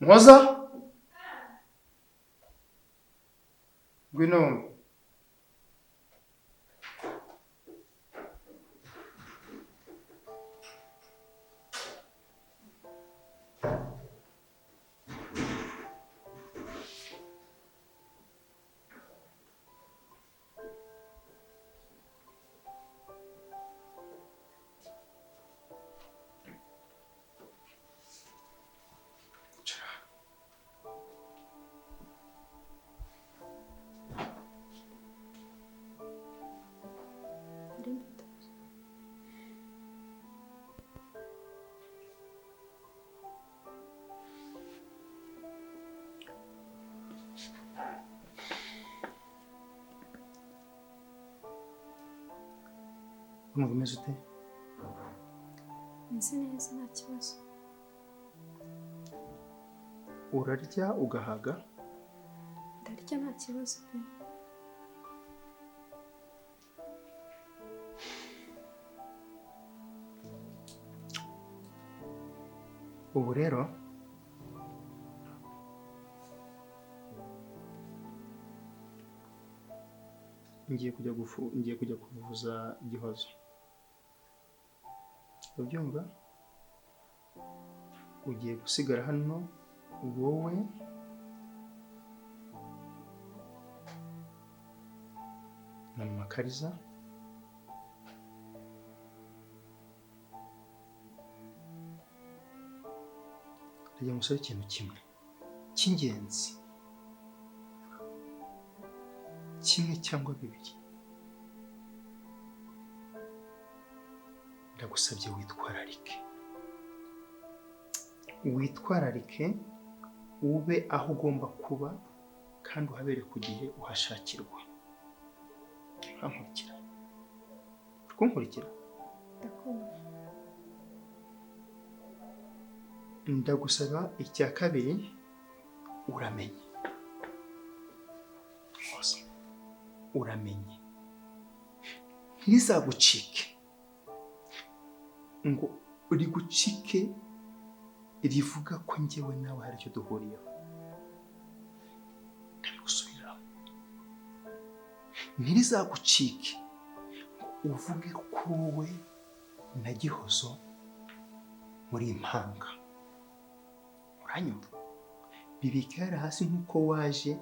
Muhoza, ngwino. Urumva umeze ute? Meze neza nta kibazo. Urarya ugahaga? Ndarya nta kibazo pe. Ubu rero ngiye kujya kuvuza Gihozo. Ubyumva? Ugiye gusigara hano wowe na Mama Kariza. Ndagira ngo usabe ikintu kimwe cy'ingenzi, kimwe cyangwa bibiri. Ndagusabye witwararike, witwararike, ube aho ugomba kuba kandi uhabere ku gihe uhashakirwa. Urankurikira? Uri kunkurikira? Ndakumva. Ndagusaba icya kabiri, uramenye. Uramenye, ntirizagucike ngo rigucike rivuga ko njyewe nawe hari icyo duhuriyeho. Ndabigusubiramo, ntirizagucike ngo uvuge ko wowe na Gihozo muri impanga. Uranyumva? Bibike hariya hasi nk'uko waje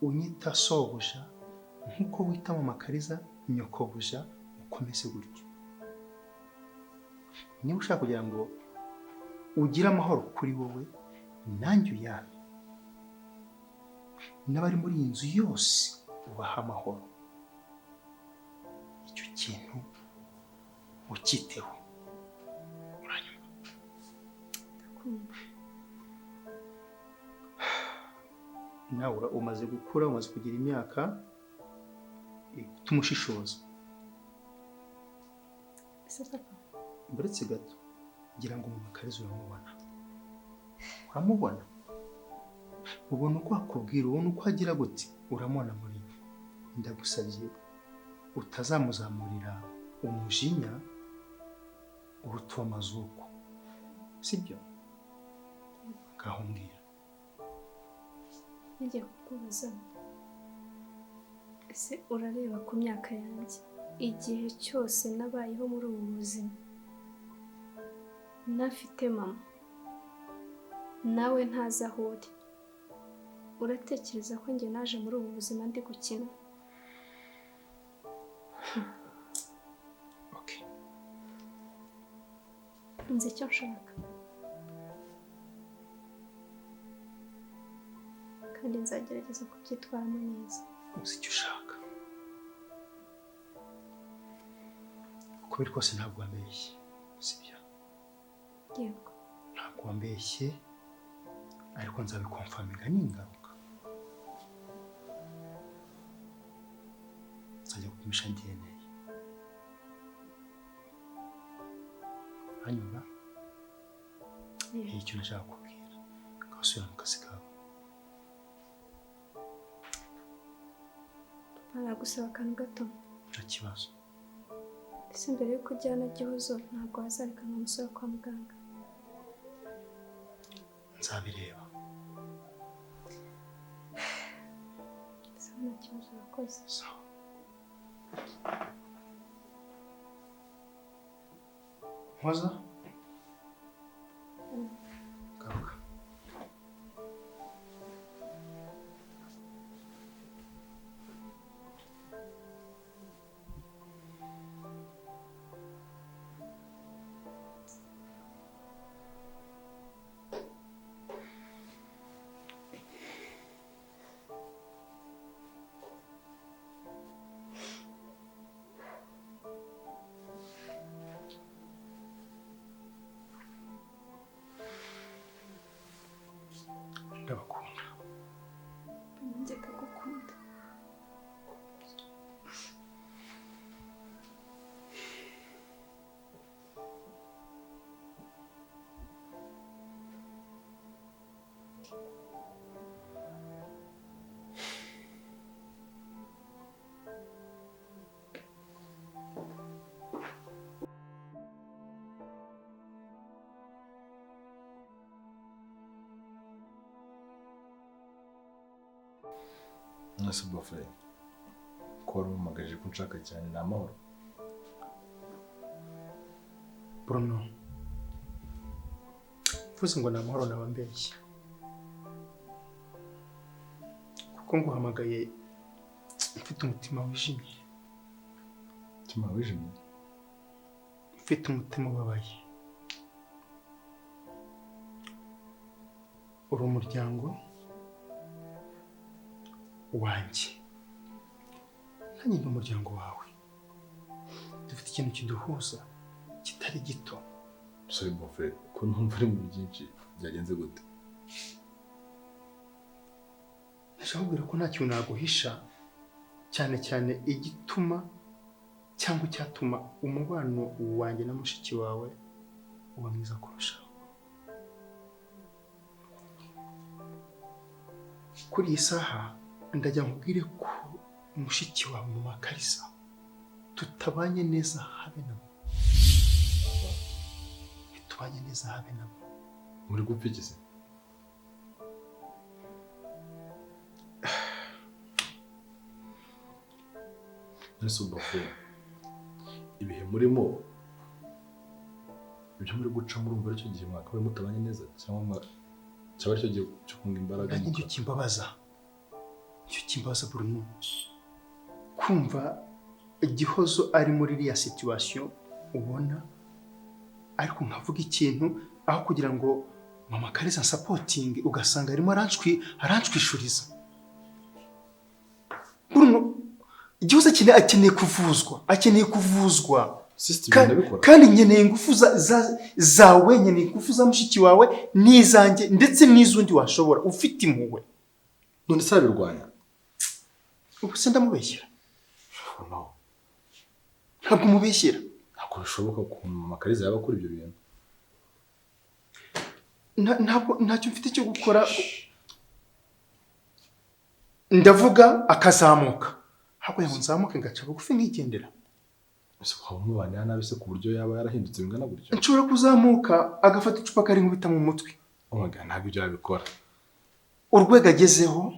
unyita sobuja, nk'uko wita Mama Kariza nyokobuja, ukomeze gutyo. Niba ushaka kugira ngo ugire amahoro kuri wowe, nanjye uyame, n'abari muri iyi nzu yose ubaha amahoro. Icyo kintu ukiteho. Uranyumva? Ndakumva. Nawe umaze gukura, umaze kugira imyaka ituma ushishoza. Ese papa, uretse gato, ngira ngo Mama Kariza uramubona. Uramubona, ubona uko akubwira, ubona uko agira gute, uramubona muri. Ndagusabye utazamuzamurira umujinya uruta uw'amazuku, sibyo? Ngaho mbwira. Ngiye kukubaza, ese urareba ku myaka yanjye, igihe cyose nabayeho muri ubu buzima ntafite mama, nawe ntazi aho uri, uratekereza ko njye naje muri ubu buzima ndi gukina? Okay. Nzi icyo nshaka kandi nzagerageza kubyitwaramo neza. Uzi icyo ushaka, uko biri kose ntabwo wambeshye, sibyo? Yego. Ntabwo wambeshye, ariko nzabikomfaminga n'ingaruka. Nzajya gupimisha DNA. Hanyuma icyo nashaka kubwira, ngasubira mu kazi kawe. Nagusaba akantu gato. Nta kibazo. Ese mbere yuko ujyana Gihozo ntabwo wazareka nkamusura kwa muganga? Nzabireba. Nta kibazo, urakoze. Sawa. Mpoza? Garuka. Ndabakunda. Nanjye ndagukunda. Mwese bofre ko wari umpamagaje ko nshaka cyane, ni amahoro? Bruno, mvuze ngo ni amahoro naba mbeshye, kuko nguhamagaye mfite umutima wijimye. Umutima wijimye? Mfite umutima ubabaye. Uri umuryango wanjye, nanjye ni umuryango wawe. Dufite ikintu kiduhuza kitari gito. Sorry bofre, ko numva ari mu byinshi, byagenze gute? Ndashaka kubwira ko nta kintu naguhisha, cyane cyane igituma cyangwa icyatuma umubano wanjye na mushiki wawe uba mwiza kurushaho. Kuri iyi saha ndajya nkubwire ko mushiki wawe Mama Kalisa tutabanye neza habe na mwe. Ntitubanye neza habe na mwe. Muri gupfa iki se? Nese bofre, ibihe murimo, ibyo muri guca murumva aricyo gihe mwakabaye mutabanye neza, cyangwa cyaba aricyo gihe cyo kunga imbaraga? Nicyo kimbabaza. Nicyo kimbabaza Bruno. Kumva Igihozo ari muri iriya situation ubona, ariko nkavuga ikintu aho kugira ngo Mama Kalisa supporting, ugasanga arimo aranshwishuriza. Bruno, Igihozo akeneye kuvuzwa, akeneye kuvuzwa. Kandi nkeneye ingufu zawe, nkeneye ingufu za mushiki wawe n'izanjye ndetse n'izundi washobora ufite impuhwe. None se arabirwanya? Ubu se ndamubeshyera? No. Ntabwo umubeshyera. Ntabwo bishoboka ko Mama Kalisa yaba akora ibyo bintu. Ntabwo ntacyo mfite cyo gukora. Ndavuga akazamuka. Hakuye ngo nzamuke ngaca bugufi nkigendera. Ese waba umubanira nabi se ku buryo yaba yarahindutse bingana gutyo? Nshobora kuzamuka agafata icupa karinkubita mu mutwe. Oh my God, ntabwo ibyo yabikora. Urwego agezeho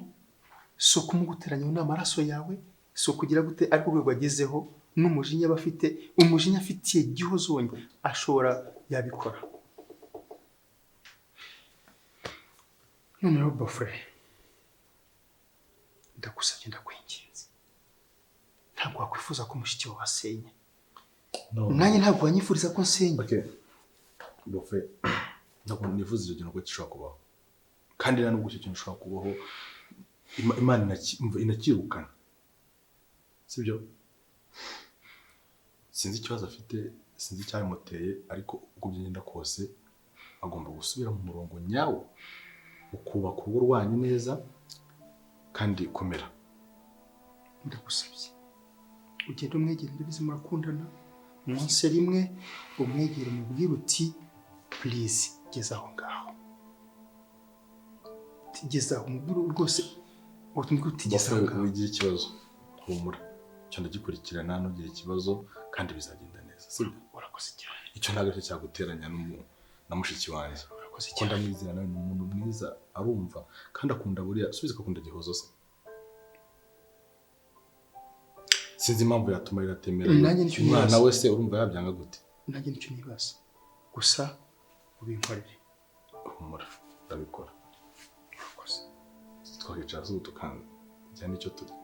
si ukumuguteranya n'amaraso yawe, si ukugira gute, ariko urwego agezeho n'umujinya bafite, umujinya afitiye Gihozo wonyine ashobora yabikora. Noneho bofre, ndagusabye, ndakwinginze, ntabwo wakwifuza ko mushiki wawe asenya. Nanjye ntabwo wanyifuriza ko nsenya. Okay. Bofre, ntabwo nifuza icyo kintu ko gishobora kubaho. Kandi nta nubwo icyo kintu gishobora kubaho, Imana inakirukana. Sibyo? Sinzi ikibazo afite, sinzi icyabimuteye, ariko uko byagenda kose agomba gusubira mu murongo nyawo, ukubaka urugo rwanyu neza kandi komera. Ndagusabye ugende umwegere, ndabizi murakundana, umunsi rimwe umwegere umubwire uti please geza aho ngaho, geza aho, umubwire rwose uti geza aho ngaho. Ugira ikibazo humura, icyo ndagikurikirana, ntugire ikibazo kandi bizagenda neza. Sibyo? Urakoze cyane. Icyo ntabwo aricyo cyaguteranya na mushiki wanjye. Urakoze Kuko cyane. Ndamwizera, nawe ni umuntu mwiza, arumva kandi akunda buriya subiza ko akunda Gihozo se. Sinzi impamvu yatuma riratemera. Nanjye nicyo Umwana nibaza. we se urumva yabyanga gute? Nanjye nicyo nibaza. Gusa ubinkorere. Humura, ndabikora. Urakoze. Twakicara se ubu tukajya n'icyo turya?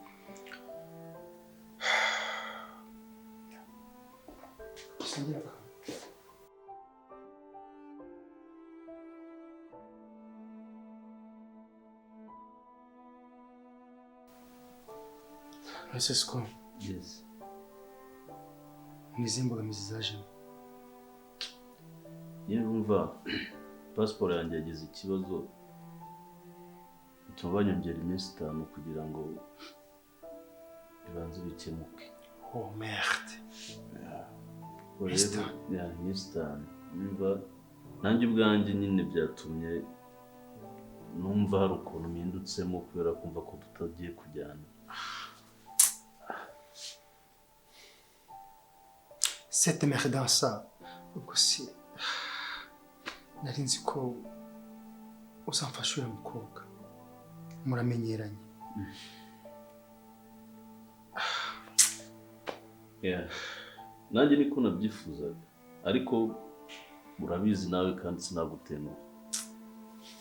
Dusangira akantu. Ese siko Yes. ni izihe mbogamizi zajemo? Nyine urumva pasiporo yanjye yagize ikibazo, bituma banyongera iminsi 5 kugira ngo bibanze bikemuke. Oh merde. Ubwo Iminsi rero- itanu? Ya, iminsi 5. Numva nanjye ubwanjye nyine byatumye numva hari ukuntu mpindutsemo kubera kumva ko tutagiye kujyana. Cette merde dans ça. Ubwo si nari nzi ko uzamfasha uriya mukobwa, muramenyeranye. Yeah. Nanjye niko nabyifuzaga, ariko urabizi nawe kandi sinagutenguha.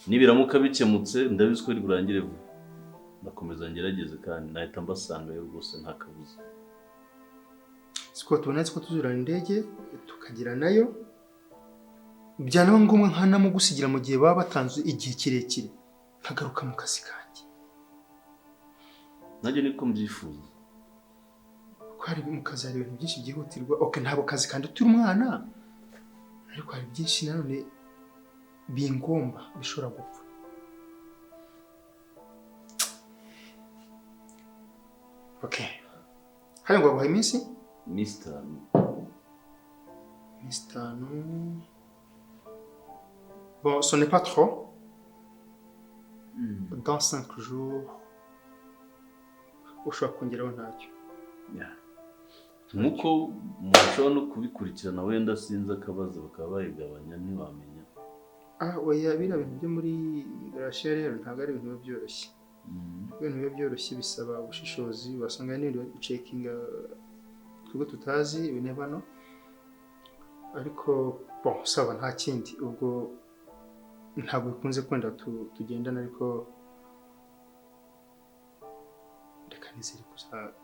Nibiramuka bikemutse ndabizi ko burangire vuba, ndakomeza ngerageze kandi nahita mbasangayo rwose nta kabuza. Siko tubona ko tuzurana indege tukagira nayo, byanaba ngombwa nkanamugusigira mu gihe baba batanze igihe kirekire, nkagaruka mu kazi kanjye. Nanjye niko mbyifuza. Kuko hari mu kazi hari ibintu byinshi byihutirwa. Okay, ntabwo kazi kandi turi umwana, ariko hari byinshi nanone bingomba bishobora gupfa. Okay, hari ngo baguha iminsi? Iminsi 5. Iminsi 5, bon, ce n'est pas trop. Dans 5 jours ushobora kongeraho ntacyo. Yeah. Nk'uko umuntu ashobora no kubikurikirana wenda sinzi akabazo bakaba bayigabanya, ntiwamenya. Ah oya, biriya bintu byo muri immigration rero ntabwo ari ibintu biba byoroshye. Ibintu biba byoroshye bisaba ubushishozi, wasanga n'ibindi bari gucekinga twebwe tutazi, we never know. Ariko bon, saba nta kindi, ubwo ntabwo bikunze kwenda tugendana, ariko reka nizere ko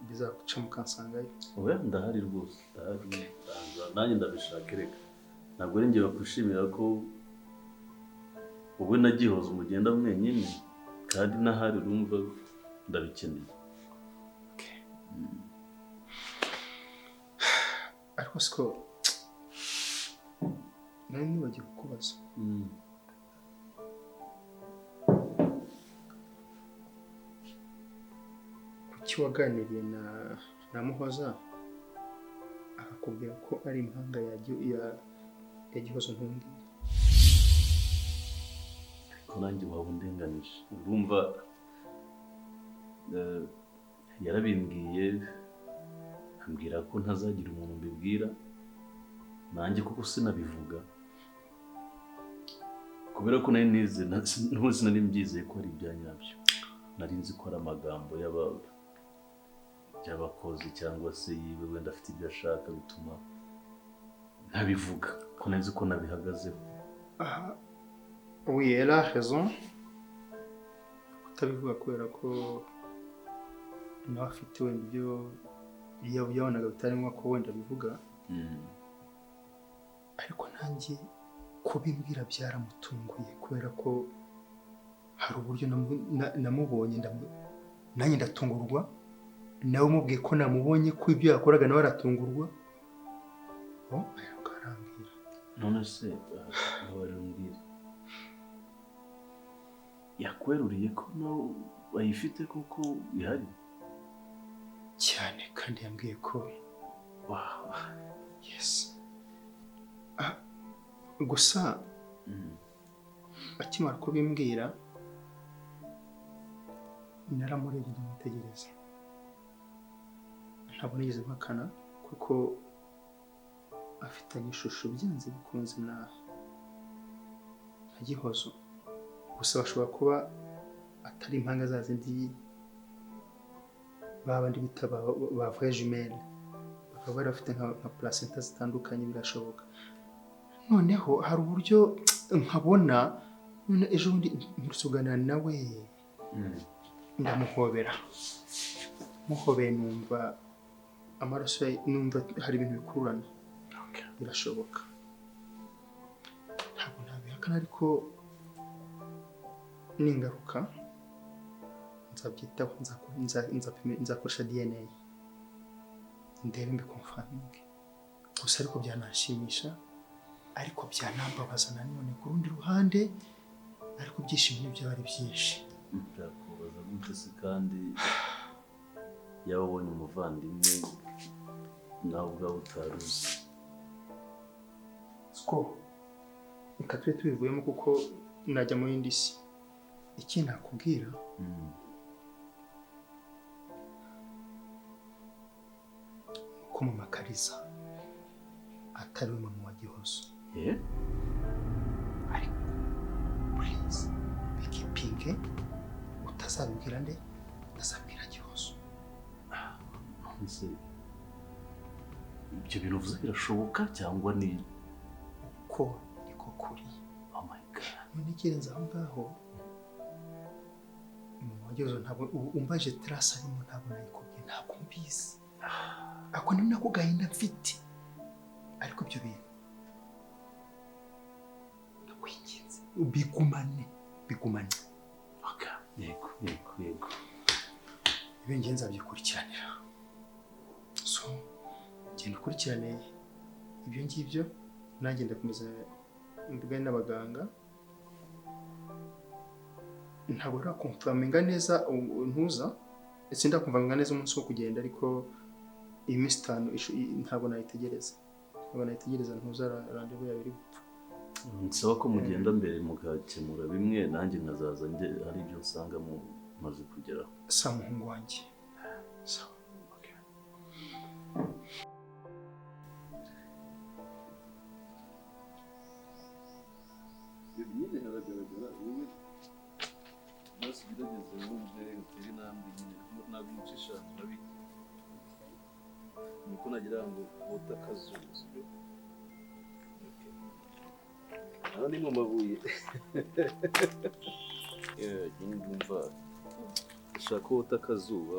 bizaca mukansangayo. Oya, ndahari rwose, ndahari, ndaza nanjye ndabishaka. Reka ntabwo ari njye bakwishimira ko wowe na Gihozo mugenda mwenyine kandi n'ahari, urumva ndabikeneye. Okay. Ariko siko nari nibagiwe kukubaza. Kuki waganiriye na Muhoza akakubwira ko ari impanga ya Gihozo ntumbwire? Ariko nanjye waba undenganije, urumva yarabimbwiye ambwira ko ntazagira umuntu mbibwira, nanjye kuko sinabivuga kubera ko nari nize sinari mbyizeye ko ari ibya nyabyo. Nari nzi ko ari amagambo y'abakozi cyangwa se yiwe wenda afite ibyo ashaka bituma ntabivuga, ko nari nzi ko nabihagazeho. Aha, oui, elle a raison kutabivuga kubera ko nawe afite wenda ibyo yabonaga bitari ngombwa ko wenda abivuga. Ariko nanjye kubimbwira byaramutunguye kubera ko hari uburyo namubonye nanjye ndatungurwa, nawe mubwiye ko namubonye ko ibyo yakoraga nawe aratungurwa. Oh, ariko arambwira. None se mbabarira, yakweruriye ko nawe ayifite kuko ihari? Cyane, kandi yambwiye ko Wow. Yes. Ah, gusa akimara kubimbwira naramurebye ndamwitegereza, ntabwo nigeze mpakana kuko afitanye ishusho byanze bikunze na nka Gihozo, gusa bashobora kuba atari impanga za zindi babandi bita ba vrai jumelle, bakaba bari bafite nka placenta zitandukanye, birashoboka. Noneho hari uburyo nkabona none ejo bundi mpurusuganira nawe ndamuhobera, muhobeye numva amaraso, numva hari ibintu bikururana. Birashoboka, ntabwo nabihakana, ariko n'ingaruka nzabyitaho, nzakoresha DNA ndebe mbikonfaminge. Gusa ariko byananshimisha, ariko byanambabaza nanone ku rundi ruhande, ariko ibyishimo byaba ari byinshi. Byakubaza gute se kandi yaba ubonye umuvandimwe nawe ubwawe utaruzi? Siko reka tube tubivuyemo kuko najya mu yindi si. Iki nakubwira ko mama Kariza atari we mama wa Gihozo. Ariko please bikipinge, utazabibwira nde, utazabwira Gihozo. Ibyo bintu uvuze birashoboka cyangwa ni uko niko kuri? Oh my God. None kirenze aho ngaho, mama wa Gihozo ntabwo umbaje trace arimo, ntabwo nayikubwiye, ntabwo mbizi. Ako ni nako gahinda mfite, ariko ibyo bintu ndakwinginze bigumane, bigumane. Yego yego yego, ibi ngiye nzabyikurikiranira. So genda ukurikirane ibyo ngibyo, nanjye ndakomeza mvugane n'abaganga. Ntabwo urakumvaminga neza ntuza, sindakumvaminga neza umunsi wo kugenda, ariko iyi minsi 5 ntabwo nayitegereza, ntabwo nayitegereza ntuza rendez-vous yawe iri gupfa. Nsaba ko mugenda mbere mugakemura bimwe, nanjye nkazaza njye hari ibyo nsanga mumaze kugeraho. Sa muhungu wanjye, sawa. Nyine haragaragara wowe basi ugerageze wumve utere intambwe nyine, ntabwo umucisha ahantu niko nagira ngo wote akazuba, sibyo? Aho ni mu mabuye. Ndumva ushaka wote akazuba,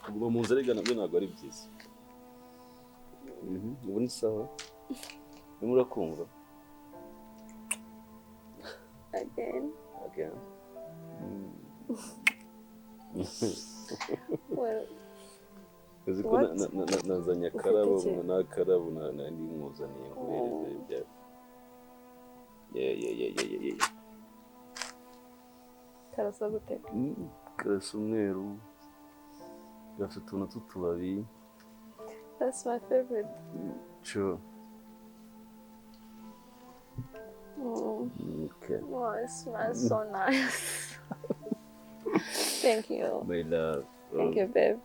kuguma mu nzu arega nabyo ntabwo ari byiza. Ubu ni sawa, urimo urakumva? Again. Again. Well, uzi ko nazanye akarabo n'akarabo nari nkuzaniye nguhereze ibyawe. Yeah. Karasa gute? Karasa umweru, gafite utuntu tw'utubabi. That's my favorite. Sure. Okay. Oh, it smells so nice. Thank you. My love. Thank you, babe.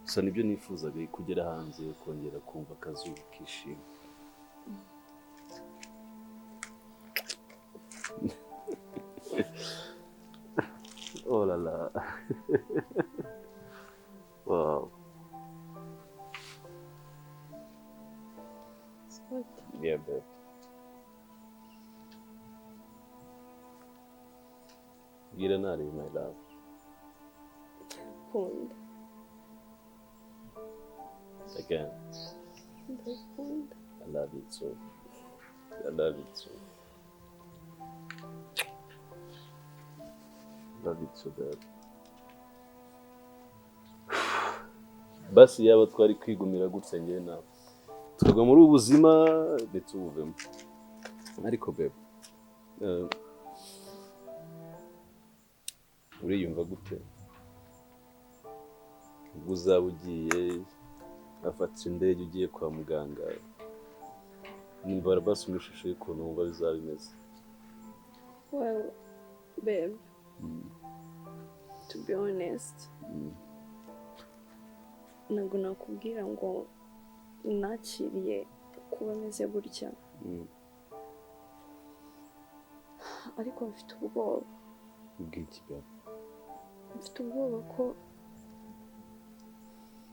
Gusa nibyo nifuzaga, kugera hanze kongera kumva akazuba kishima. Oh la la. Wow. It's good. Yeah, babe. Bwira nari my love. Kunda. Again. Ndakunda. I love you too. I love you too. Love you too, babe. Basi yaba twari kwigumira gutya njye nawe, tukagwa muri ubu buzima ntitubuvemo. Ariko babe, uriyumva gute ubwo uzaba ugiye afata indege ugiye kwa muganga? Nimbara basi mu ishusho y'ukuntu wumva bizaba bimeze. Well, babe, to be honest, ntabwo nakubwira ngo nakiriye kuba meze gutya. Ariko mfite ubwoba. Ubwiki bwa? Mfite ubwoba ko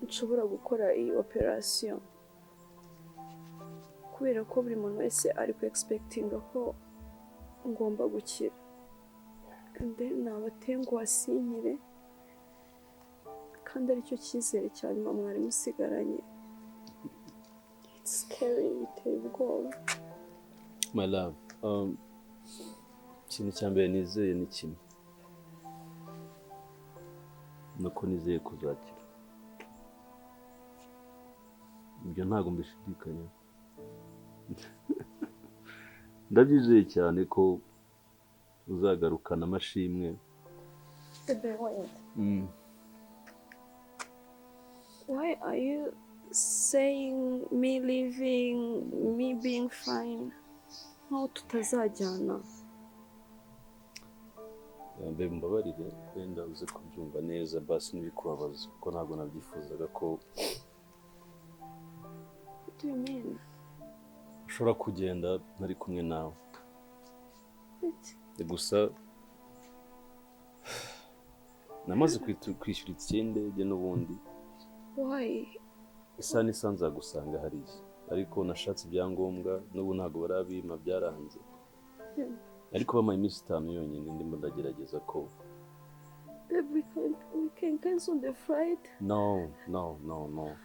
nshobora gukora iyi operation kubera ko buri muntu wese ari ku expectinga ko ngomba gukira. And then nabatenguha sinkire, kandi aricyo cyizere cya nyuma mwari musigaranye. It's scary, biteye ubwoba. My love, ikintu cya mbere nizeye ni kimwe, nuko nizeye kuzakira. Ibyo ntabwo mbishidikanya. Ndabyizeye cyane ko uzagarukana amashimwe. Bebe, wait. Why are you saying me leaving, me being fine? Nkaho tutazajyana. Mbe mbabarire, wenda uze kubyumva neza basi ntibikubabaze, kuko ntabwo nabyifuzaga ko. What do you mean? Ushobora kugenda ntari kumwe nawe. What? Gusa namaze kwishyura itike y'indege n'ubundi. Why? Isaha n'isaha nzagusanga hariya, ariko nashatse ibyangombwa n'ubu ntabwo barabimpa, byaranze. Ariko bampaye iminsi 5 yonyine, ndimo ndagerageza ko. Babe, we can cancel the flight. No, no, no, no.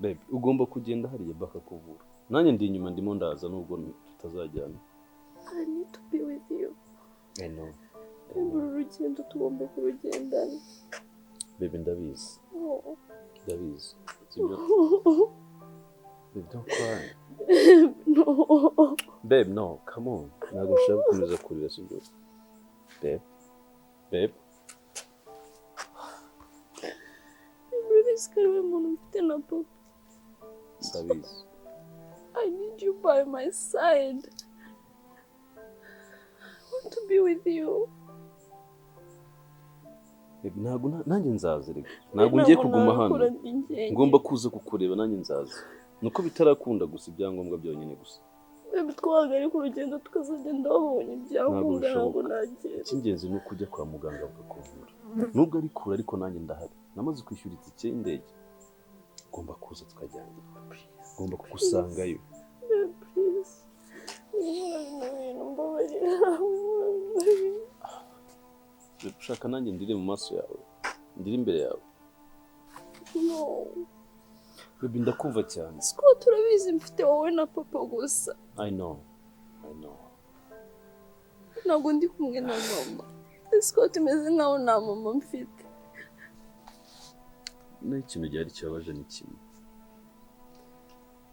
Babe, ugomba kugenda hariya bakakuvura. Nanjye ndi inyuma ndimo ndaza nubwo tutazajyana. I need to be with you. I know. Uru rugendo tugomba kurugendana. Babe, ndabizi. Oh. Ndabizi. Sibyo? Babe, don't cry. No. Babe, no, come on. Ntabwo nshaka gukomeza kurira, sibyo? Babe. Babe. Urabizi ko ari we muntu mfite na papa. Ndabizi. I need you by my side. I want to be with you. Babe, ntabwo nanjye nzaza reka. Ntabwo ngiye kuguma hano. Ngomba kuza kukureba, nanjye nzaza. Nuko bitarakunda gusa ibyangombwa byonyine gusa. Babe, twahagarika urugendo tukazagenda wabonye ibyangombwa, ntabwo nagenda. Icy'ingenzi ni uko ujya kwa muganga bakakuvura. Nubwo ari kure ariko nanjye ndahari. Namaze kwishyura itike y'indege. Ngomba kuza tukajyana. Ngomba kugusangayo. Babe, please. Mbabarira. Ushaka nanjye ndire mu maso yawe, ndire imbere yawe. No. Babe, ndakumva cyane. Scott, urabizi mfite wowe na papa gusa. I know. I know. Ntabwo ndi kumwe na mama. Scott, meze nkaho nta mama mfite. N'ikintu gihari kibabaje ni kimwe.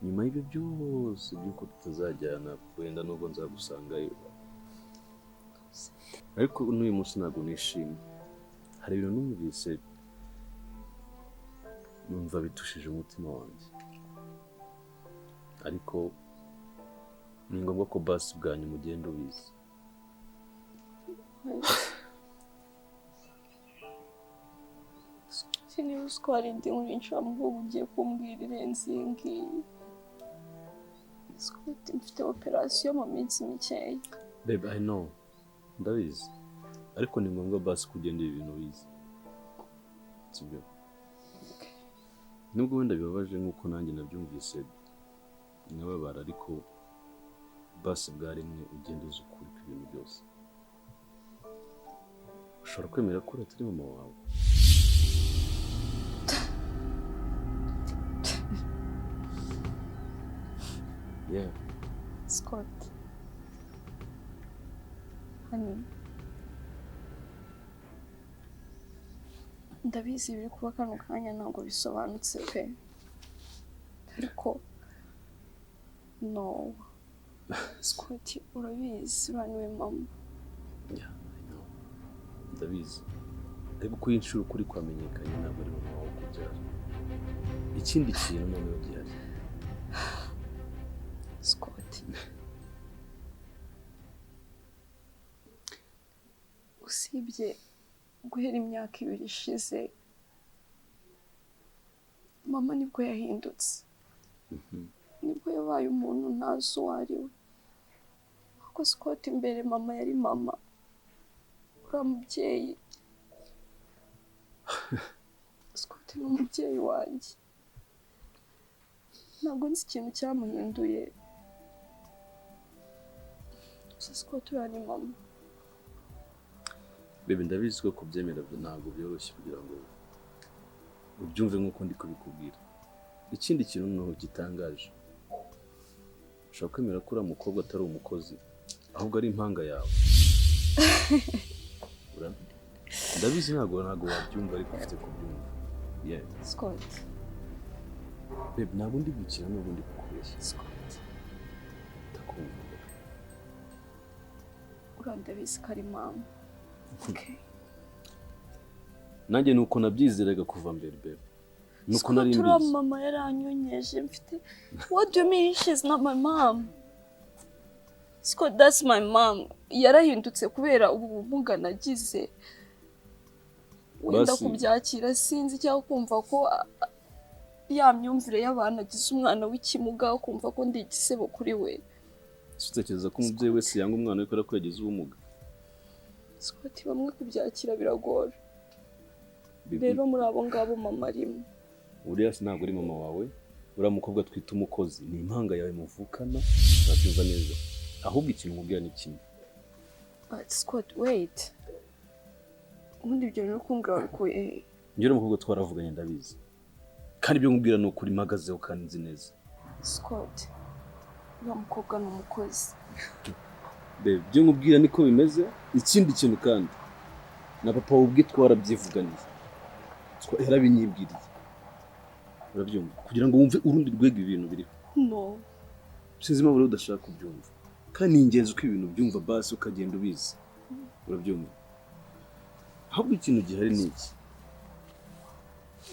Nyuma y'ibyo byose by'uko tutazajyana, wenda nubwo nzagusangayo. Ariko n'uyu munsi ntabwo nishimye. Hari ibintu numvise numva bitushije umutima wanjye. Ariko ni ngombwa ko basi bwanyu mugenda ubizi. Niba uzi ko hari indi nkuru nshobora ugiye kumbwira irenze iyi ngiyi. Scott, mfite operasiyo mu minsi mikeya. Babe, I know. Ndabizi. Ariko ni ngombwa basi kugenda ibi bintu bizi. Sibyo? Nubwo wenda bibabaje nk'uko nanjye nabyumvise nkababara, ariko basi bwa rimwe ugenda uzi ukuri kw'ibintu byose. Ushobora kwemera ko atari mama wawe. Yeah. Scott. Honey. Ndabizi biri kuba kano kanya ntabwo bisobanutse pe. Ariko no. Scott, urabizi uriya mama. Yeah, I know. Ndabizi. Ariko ko inshuro ukuri kwamenyekanye ntabwo ari mama wawe kubyara. Ikindi kintu noneho gihari. Scott. Usibye guhera imyaka 2 ishize mama nibwo yahindutse. Nibwo yabaye umuntu ntazi uwo ari we. Ariko Scott imbere mama yari mama. Uriya mubyeyi. Scott ni umubyeyi wanjye. Ntabwo nzi ikintu cyamuhinduye. Gusa Scott uriya ni mama. Bebe, ndabizi ko kubyemera ntabwo byoroshye kugira ngo ubyumve nk'uko ndi kubikubwira. Ikindi kintu noneho gitangaje, ushobora kwemera ko uriya mukobwa atari umukozi ahubwo ari impanga yawe. Ndabizi ntabwo wabyumva ariko ufite kubyumva. Yeah. Scott. Babe, ntabwo ndi gukina nubwo ndi kukubeshya. Scott. Ndakumva. Uriya ndabizi ko ari mama. Okay. Nanjye nuko nabyizeraga kuva mbere babe. Nuko nari Scott, uriya mbizi. mama yaranyonyeje mfite. What do you mean she's not my mom? Scott, that's my mom. Yarahindutse kubera ubu bumuga nagize. Wenda kubyakira sinzi cyangwa kumva ko ya myumvire y'abantu agize umwana w'ikimuga, kumva ko ndi igisebo kuri we. Utekereza ko umubyeyi wese yanga umwana we kubera ko yagize ubumuga? Scott, bamwe kubyakira biragora. Rero muri abo ngabo mama arimo. Uriya ntabwo ari mama wawe. Uriya mukobwa twita umukozi ni impanga yawe muvukana, urabyumva neza. Ahubwo ikintu nkubwira ni kimwe. But Scott, wait. Ubundi ibyo bintu kumbwira wabikuye he? Njye n'umukobwa twaravuganye ndabizi. Kandi ibyo nkubwira ni ukuri mpagazeho kandi nzi neza. Scott, uriya mukobwa ni umukozi. Babe, ibyo nkubwira niko bimeze. Ikindi kintu kandi na papa ubwe twarabyivuganiye. Yarabinyibwiriye. Urabyumva? Kugira ngo wumve urundi rwego ibintu biriho. No. Sinzi impamvu rero udashaka kubyumva. Kandi ni ingenzi uko ibintu byumva basi ukagenda ubizi. Urabyumva? Ahubwo ikintu gihari ni iki.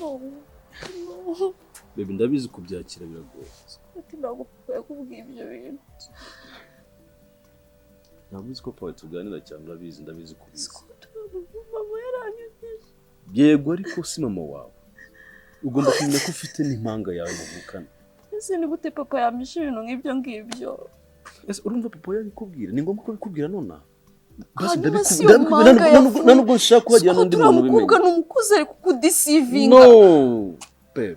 No. No. Babe, ndabizi kubyakira biragoye. Scott, ntabwo papa yakubwiye ibyo bintu. Ntabwo uzi ko papa tuganira cyane, urabizi, ndabizi ko ubizi. Scott, mama yaranyonyeje. Yego, ariko si mama wawe. Ugomba kumenya ko ufite n'impanga yawe muvukana. Ese ni gute papa yamisha ibintu nk'ibyo ngibyo? Ese urumva papa yabikubwira? Ni ngombwa ko abikubwira nonaha? Basi ndabikubwira nubwo nshaka ko hagira n'undi muntu ubimenya. Umukobwa ni umukozi ari kukudisivinga. No, babe.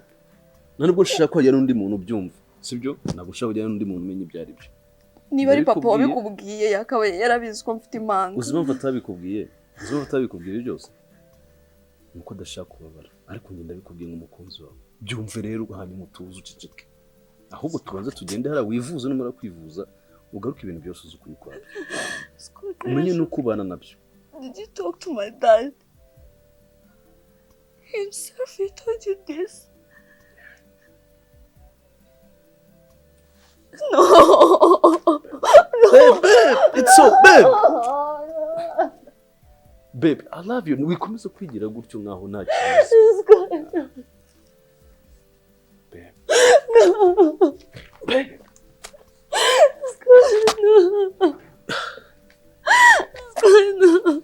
Nubwo nshaka ko hagira n'undi muntu ubyumva, sibyo? Ntabwo nshaka ko hagira n'undi muntu umenya ibyo ari byo. Niba ari papa wabikubwiye yakabaye yarabizi ko mfite impanga. Uzi impamvu atabikubwiye? Uzi impamvu atabikubwiye byose? Nuko adashaka kubabara. Ariko njye ndabikubwiye nk'umukunzi wawe. Byumve rero hanyuma utuze uceceke. Ahubwo tubanze tugende hariya wivuze, numara kwivuza ugaruke ibintu byose uzi ukuri kwabyo. Umenye nuko ubana nabyo. Did you talk to my dad? Himself, he told you this? No. No. Babe, babe, it's so babe. Babe, I love you. Wikomeza kwigira gutyo nkaho nta kibazo. Babe. No. Babe. Scott, no. Scott, no.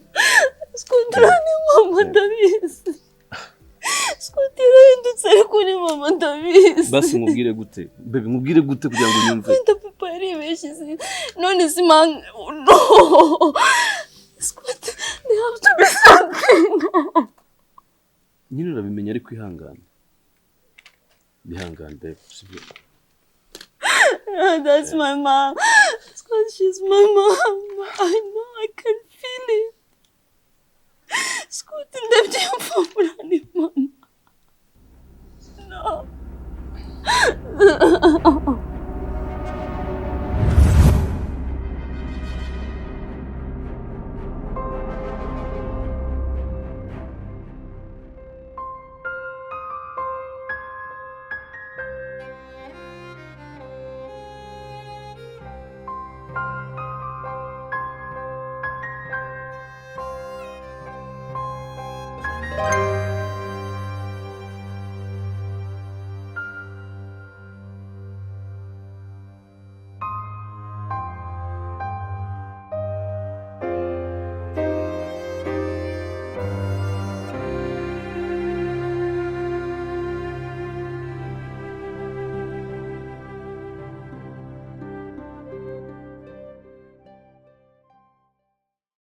Scott, ni mama ndabizi. Scott yarahindutse ariko ni mama ndabizi. Basi nkubwire gute? Babe, nkubwire gute kugira ngo unyumve? Wenda papa yaribeshye. None si man. No. Scott, there have to be something. Nyine urabimenya ariko ihangane. Ihangane babe, sibyo? That's my mom. Scott, she's my mom. I know, I can feel it. Scott, ndabyumva ni mama.